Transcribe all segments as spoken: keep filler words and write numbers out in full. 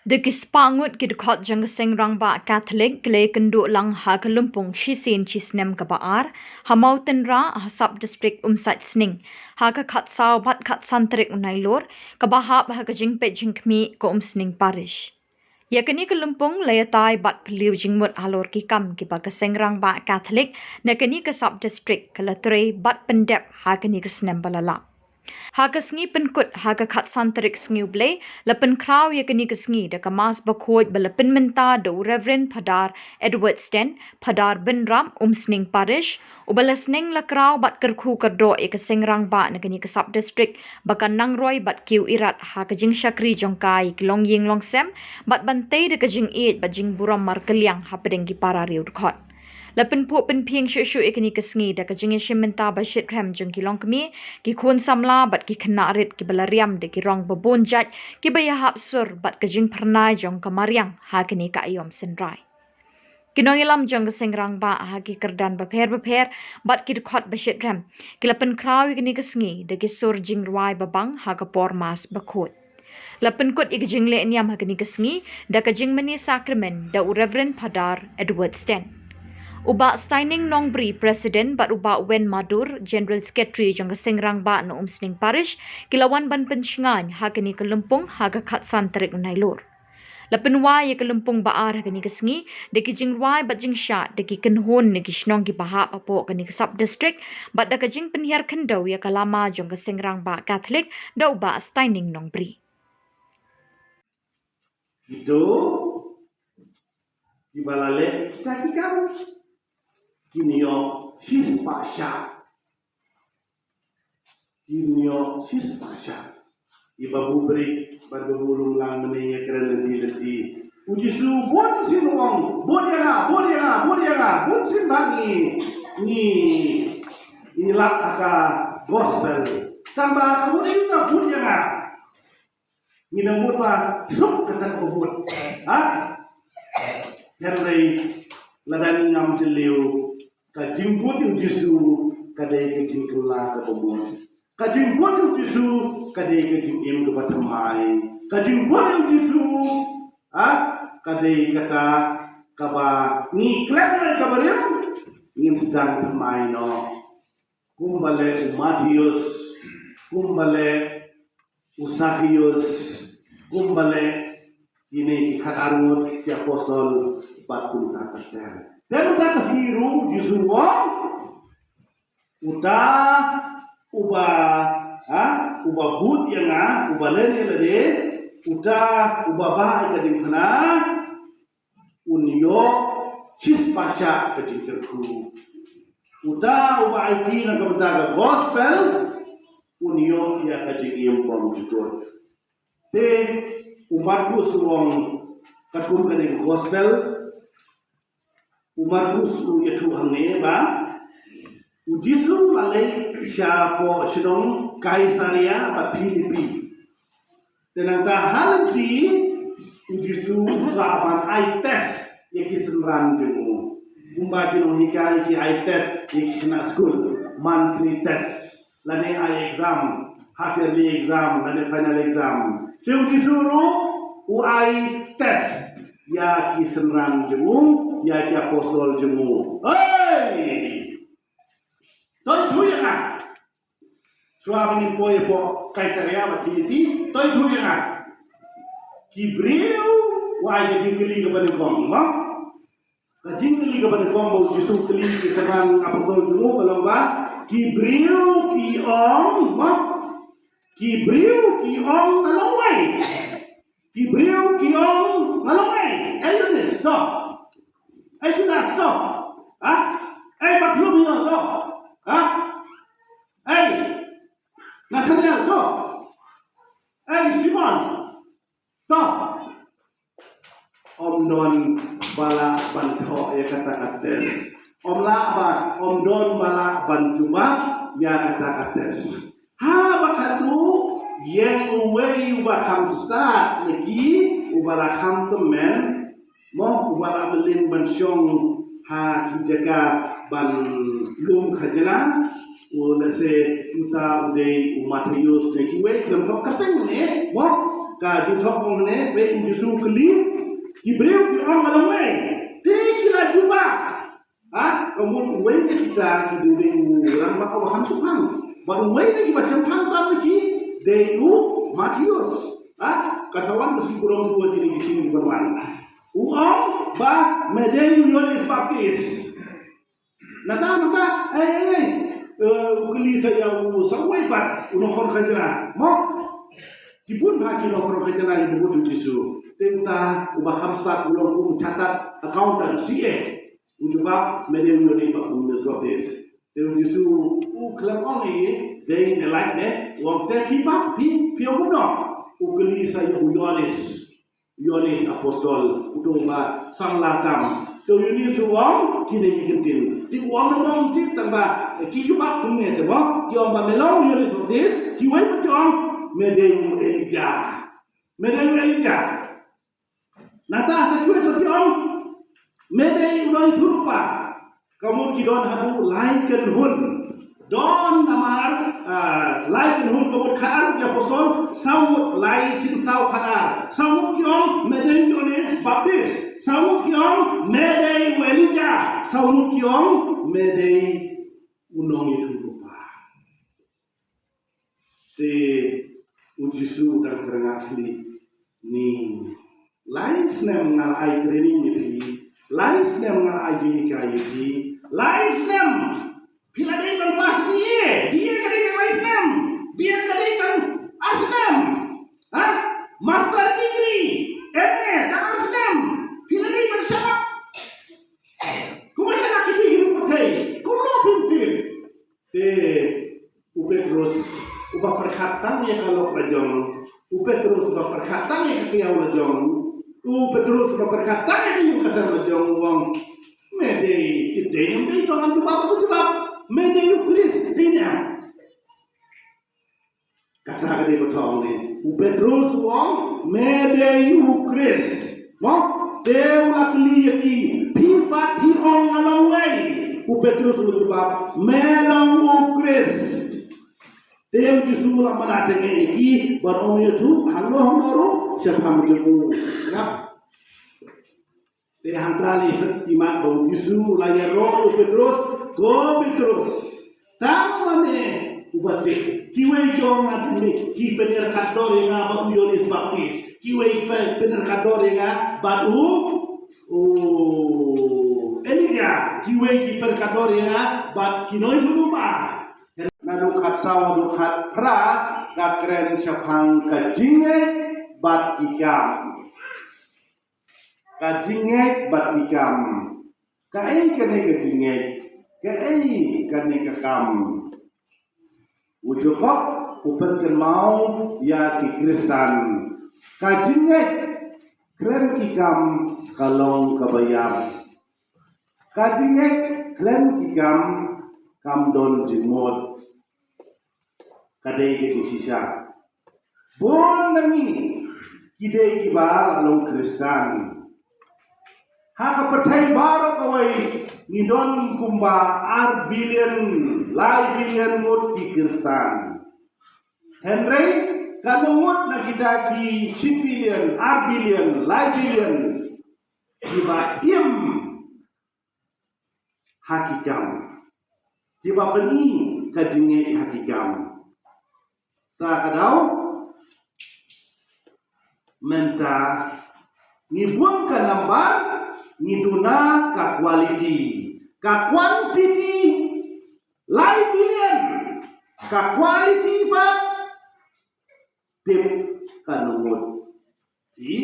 Da ki spah ngut ki dkhot jong ka Seng Rangbah Katholik ki la ïakynduh lang ha ka lympung shisien shisnem kaba ar ha Mawtynrah ha sub district Umsait Sning ha ka khatsaw bad khatsan tarik u Nailur, kaba hap ha ka jingpeit jingkhmih ka Umsning Parish. Ïa kane ka lympung la ïatai bad phylliew jingmut halor ki kam kiba ka Seng Rangbah Katholik na kane ka sub district ka la trei bad pyndep ha kane ka snem ba la lap. Ha ka sngi pynkut ha ka khatsan tarik sngi U Blei, la pynkhraw ïa kane ka sngi da ka Mass bakhuid ba la pynmynta da u Reverend Phadar Edward Sten, Phadar Bynrap, Umsning Parish, uba la sneng la kraw bad kyrkhu kyrdoh ïa ka Seng Rangbah na kane ka sub district ba kan nang roi bad kiew irat ha ka jingshakri jong ka ïa ki longïing longsem bad ban tei da ka jingïeit bad jingburom markylliang hapdeng ki para riew dkhot. La pynphuh pynphieng shuh shuh ïa kane ka sngi da ka jingïashim bynta ba shitrhem jong ki longkmie, ki khun samla bad ki khynnah rit kiba la riam da ki rong ba bun jait kiba ïahap sur bad ka jingphyrnai jong ka mariang ha kane ka aïom synrai. Ki nongïalam jong ka Seng Rangbah ha ki kyrdan bapher bapher bad ki dkhot ba shitrhem ki la pynkhraw ïa kane ka sngi da ki sur jingrwai babang ha ka por Mass bakhuid. La pynkut ïa ka jingleh niam ha kane ka sngi da ka jingmane sakramen da u Reverend Phadar Edward Sten. U Bah Steining Nongbri, President, bad u Bah Wen Madur, General Secretary jong ka Seng Rangbah na Umsning Parish, ki la wan ban pynshngaiñ ha kane ka lympung ha ka khatsan tarik u Nailur. La pynwai ïa ka lympung ba ar ha kane ka sngi da ki jingrwai bad jingshad da ki kynhun na ki shnong kiba hap hapoh kane ka sub district bad da ka jingpynhiar khyndew ïa ka lama jong ka Seng Rangbah Katholik da u Bah Steining Nongbri. Kito kiba la leh kita ki kam kin ïoh shispah shah. Kin ïoh shispah shah. I Babu Brik bad Babu Lumlang mynne nga kren lynti lynti. U Jisu bun sien u ong, bud ïa nga, bud ïa nga, bud ïa nga, bun sien ba ngi ngi ngi lap ha ka gospel. Tang ba ka bud ïa nga, bud ïa nga. Ngi dang bud ba suk kata ka bud. Ha? Hynrei lada ngi ngam jylliew, ka jingbud ïa u Jisu ka dei ka jingkylla kaba mut. Ka jingbud ïa u Jisu ka dei ka jingim kaba thymmai. Ka jingbud ïa u Jisu, ha, ka dei kata kaba ngi klet ïa kaba rim, ngin sdang thymmai noh. Kumba leh u Mathius, kumba leh u Sakius, kumba leh kine ki khatar ngut ki apostol bad kumta ter ter. Te mynta ka sngi ruh Jisu u ong, uta uba, ha, uba bud ïa nga, uba len ïa lade, uta uba bah ïa ka diengphna, un ïoh shispah shah ka jingkyrkhu. Uta uba aiti na ka bynta ka gospel, un ïoh ïa ka jingim bymjukut. Te u Markus u ong katkum kane ka gospel, u Markus u ïathuh hangne ba u Jisu u la leit shapoh shnong Kaisaria bad Philipi. Te nangta ha lynti u Jisu u kwah ban ai test ïa ki synran jong u. Kumba ki nonghikai ki ai test ïa ki khynnah skul, monthly test, lane ai exam, half yearly exam lane final exam. Te u Jisu ruh u ai test ïa ki synran jong u, ïa ki apostol jong u. Hei! To ïathuh ïa nga. Shuwa ba ngin poi hapoh Kaisaria bad Philipi, to ïathuh ïa nga. Ki briew, u ai ka jingkylli kaba nyngkong, mo? Ka jingkylli kaba nyngkong ba u Jisu u kylli ki synran apostol jong u ka long ba, ki briew ki ong, mo? Ki briew ki ong nga long uei? Ki briew ki ong nga long uei? Ei Johannes to. Ei Judas to. Ha? Ei Bartholomew to. Ha? Ei Nathanael to. Ei Simon to. Ym don ba lah ban thoh ïa kata ka test. Ym lah ba, ym don ba lah ban jubab ïa kata ka test. Haba katu, ïeng uwei uba kham stad na ki, uba la kham tymmen, mo, uba la mlien ban shong ha ki jaka ban lum khajna, u lehse uta u dei u Mathaios ne kiwei, ki lam thok kyrteng ne, mo. Ka jingthoh ong ne, peit u Jisu u kylli ki briew, ki ong, "Nga long uei?" Te ki la jubab, ha, ka mut uwei na kita ki dei u rangbah uba kham shemphang. Bad uwei na kiba shemphang tam na ki dei u Mathaios. Ha, ka sa wan ka sngi burom, u ong ïa kine ki sngi kiban wan. U ong ba me dei u Ïoannis Baptis. Nangta, nangta, eh, eh, eh. Eh, u kylli sa ïa u, sa uwei pat u nongkhon khajna. Mo? Ki bun bha ki nongkhon khajna ïa u Jisu. Te uta uba kham stad u long kum u chartered accountant, C A. U jubab, "Me dei u Ïoannis Baptis." Te u Jisu u khlem ong ei ei, dei ne lait ne, u ong, "Te phi pat, phi, phi ong kumno?" U kylli sa ïa u Ïoannis. Ïoannis Apostol, uto uba samla tam. Te u Ïoannis u ong, "Kine ki kyntien." Te u ong, u ong, te tang ba, eh, ki jubab kumne te mo, ki ong ba me long u Ïoannis Baptis, kiwei pat ki ong, "Me dei u Elijah." Me dei u Elijah. Nangta sa kiwei pat ki ong, "Me dei u nongïathuhlypa." Ka mut ki don haduh lai kynhun. Don namar, ah, lai kynhun ka mut khatar ki apostol, saw ngut lai sien saw khatar. Saw ngut ki ong, "Me dei u Ïoannis Baptis." Saw ngut ki ong, "Me dei u Elijah." Saw ngut ki ong, "Me dei u nongïathuhlypa." Te u Jisu u dang kyrngah khlieh, "Ni, lai snem nga la ai training ïa phi, lai snem nga la ai jinghikai ïa phi, lai snem phi la dei ban pass B A, B A ka dei tang lai snem, B Ed ka dei tang ar snem, ha? Master degree, M A tang ar snem, phi la dei ban shah. Kumba shah kiti ki pyrthei, kumno phim tip?" Te u Petrus uba pyrkhat tang ïa ka lok la jong. U Petrus uba pyrkhat tang ïa ka kyiaw la jong. U Petrus uba pyrkhat tang ïa ka ïing ka sem la jong u ong, "Me dei, dei, dei, dei, dei, dei, dei, dei, dei, me dei u Khrist, dei ne em?" Kata ka dei ba thoh ne. U Petrus u ong, "Me dei u Khrist." Mo? Te u la kylli ïa ki, "Phi pat phi ong nga long uei?" U Petrus u jubab, "Me long u Khrist." Te u Jisu u la manda tyngeh ïa ki, ban ym ïathuh hangno hangno ruh shaphang jong u. Te hangta lei sat imat ba u Jisu u la ïaroh ïa u Petrus, "Ko Petrus, tang mane uba tip. Kiwei ki ong nga dei, ki pynïarkat dor ïa nga bad u Ïoannis Baptis. Kiwei ki pynïarkat dor ïa nga bad u, u Elijah. Kiwei ki pynïarkat dor ïa nga bad ki nongïathuhlypa." Naduh khatsaw haduh khatphra ka kren shaphang ka jingngeit bad ki kam. Ka jingngeit bad ki kam. Kaei kane ka jingngeit? Kaei kane ka kam? U Jakob u pynkynmaw ïa ki Khristan, ka jingngeit khlem ki kam ka long kaba ïap. Ka jingngeit khlem ki kam kam don jingmut. Ka dei ka jingshisha. Bun na ngi ki dei kiba la long Khristan. Ha ka pyrthei baroh kawei ngi don kumba ar billion, lai billion ngut ki Khristan. Hynrei katno ngut na kita ki shi billion, ar billion, lai billion kiba im ha ki kam, kiba pyni ka jingngeit ha ki kam? Sa ka daw, mynta ngi bun ka nambar, ngi duna ka quality. Ka quantity lai billion, ka quality pat tip katno ngut. Ki,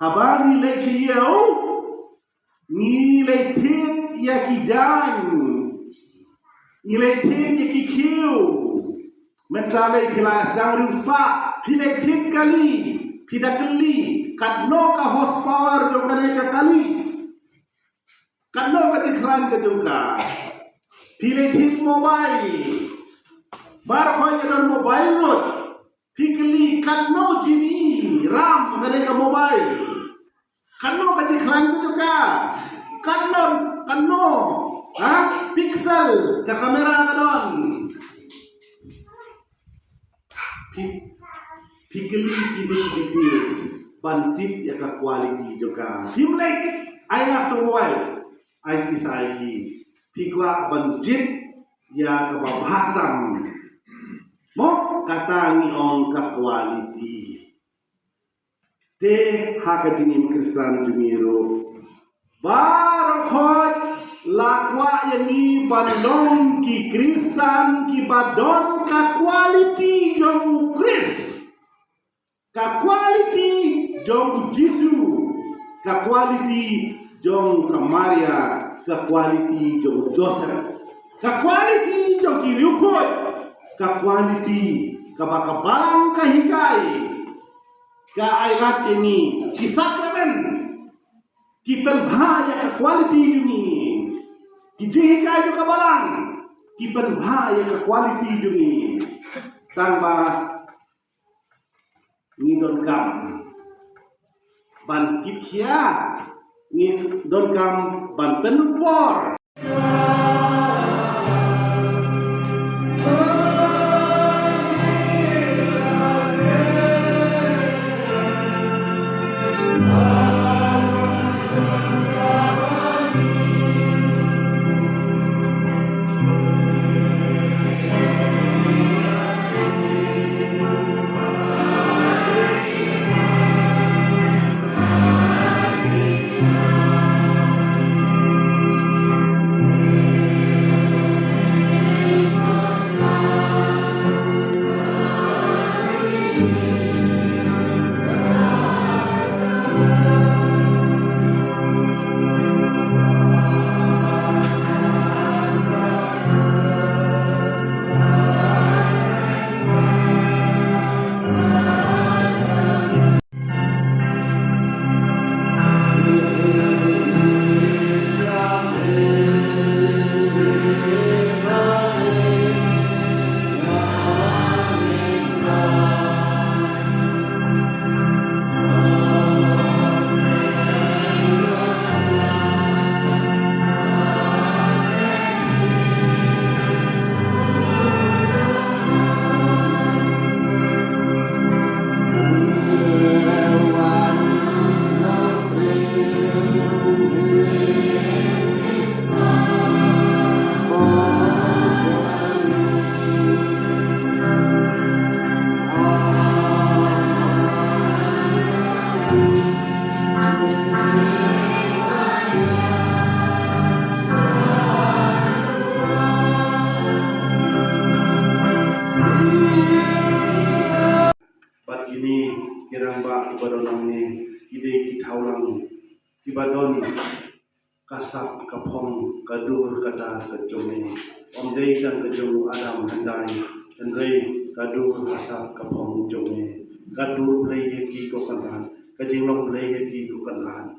haba ngi leit sha ïew, ngi leit thied ïa ki jaiñ, ngi leit thied ïa ki khiew. Mynta lei phi la sdang riewspah, phi leit thied kali, phi da kylli katno ka horsepower jong kane ka kali. Katno ka jingkhlaiñ ka jong ka. Phi leit thied mobile. Baroh ka don mobile ruh. Phi kylli katno GB RAM ka dei ka mobile. Katno ka jingkhlaiñ ka jong ka. Katno, katno, ha? Pixel ka kamera ka don. Phi Phi kylli kine ki details ban tip ïa ka quality jong ka. Phim leit, ai nga tong mobile, ai pisa ai ki. Phi kwah ban jied ïa kaba bha tam. Mo, kata ngi ong ka quality. Te ha ka jingim Khristan jong ngi ruh, baroh khoit la kwah ïa ngi ban long ki Khristan kiba don ka quality jong u Khrist. Ka quality jong u Jisu, ka quality jong ka Maria, ka quality jong u Joseph, ka quality jong ki riewkhuid, ka quality kaba ka Balang ka hikai, ka ai lad ïa ngi. Ki sakramen ki pynbha ïa ka quality jong ngi. Ki jinghikai jong ka Balang ki pynbha ïa ka quality jong ngi. Tang ba ngi donkam ban kit khia, ngi donkam ban pynlut por. Bad kine ki rangbah kiba don hangne ki dei ki thawlang kiba don ka sap ka phong, ka dur ka dar ka jong me. Ym dei tang ka jong u Adam hyndai, hynrei ka dur ka sap ka phong jong me. Ka dur Blei ïa ki, ko Kynrad, ka jinglong Blei ïa ki, ko Kynrad.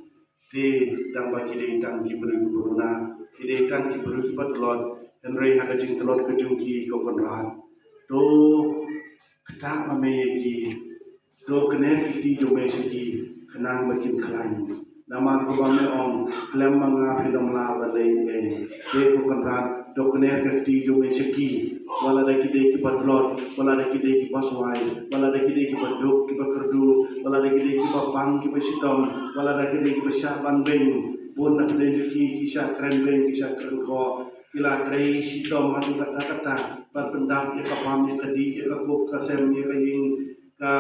Te tang ba ki dei tang ki briew kiba duna, ki dei tang ki briew kiba tlot, hynrei ha ka jingtlot ka jong ki, ko Kynrad, to ktah ma me ïa ki. To kner ki kti jong me sha ki, khnang ba kin khlaiñ. Namar kumba me ong, khlem ma nga phin ym lah ban leh ei ei. Te ko Kynrad, to kner ka kti jong me sha ki, wat lada ki dei kiba tlot, wat lada ki dei kiba swai, wat lada ki dei kiba duk kiba kyrduh, wat lada ki dei kiba pang kiba shitom, wat lada ki dei kiba shah ban beiñ. Bun na pdeng jong ki ki shah kren beiñ, ki shah kren khoh, ki la trei shitom haduh katta katta ban pyndap ïa ka bam, ïa ka dih, ïa ka kup ka sem, ïa ka ïing ka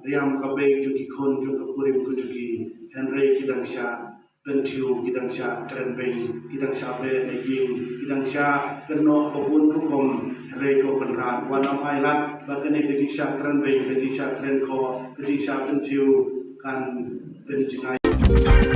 riam ka beit jong ki khun jong ka kurim ka jong ki. Hynrei ki dang shah pynthiew, ki dang shah kren beiñ, ki dang shah beh na ïing, ki dang shah kynnoh ka bun rukom. Hynrei ko Kynrad, wat nym ailad ba kane ka jingshah kren beiñ, ka jingshah kren khoh, ka jingshah pynthiew kan pynjngai.